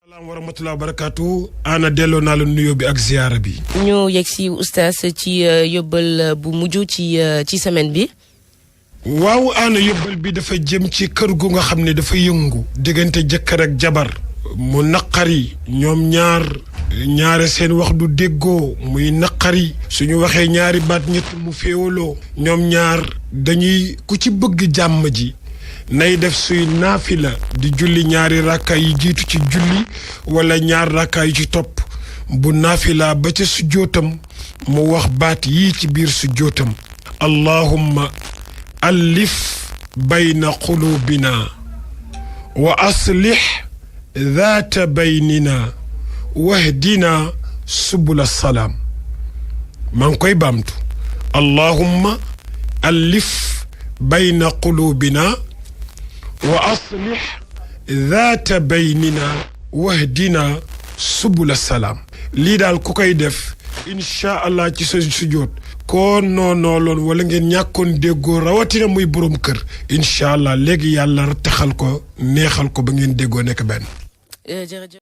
salaam wa rahmatulah wa barakaatu ana delloo naa la nuyoo bi ak ziyaara bi. ñu yegg si oustaz ci yóbbal bu mujj ci semaine bi. waaw ana yóbbal bi dafa jëm ci kër gu nga xam ne dafa yëngu diggante jëkkër ak jabar mu naqari ñoom ñaare seen wax du déggoo muy naqari suñu waxee ñaari baat ñett mu féewaloo ñoom ñaar dañuy ku ci bëgg jàmm ji nay def suy naafila di julli ñaari rakka yi jiitu ci julli wala ñaar rakka yi ci topp bu naafila ba ca sujjóotam mu wax baat yii ci biir sujjóotam allahumma allif bayna qulubina wa aslih dhaata baynina wahdina subula salaam maa ngi koy baamtu allahumma allif bayna qulubina wa aslih dhaata baynina wahdina subula salaam lii daal ku koy def incha allah ci sa sujjóot koo noonooloon wala ngeen ñàkkoon déggoo rawatina muy borom kër incha allah léegi yàlla taxal ko neexal ko ba ngeen déggoo nekk benn.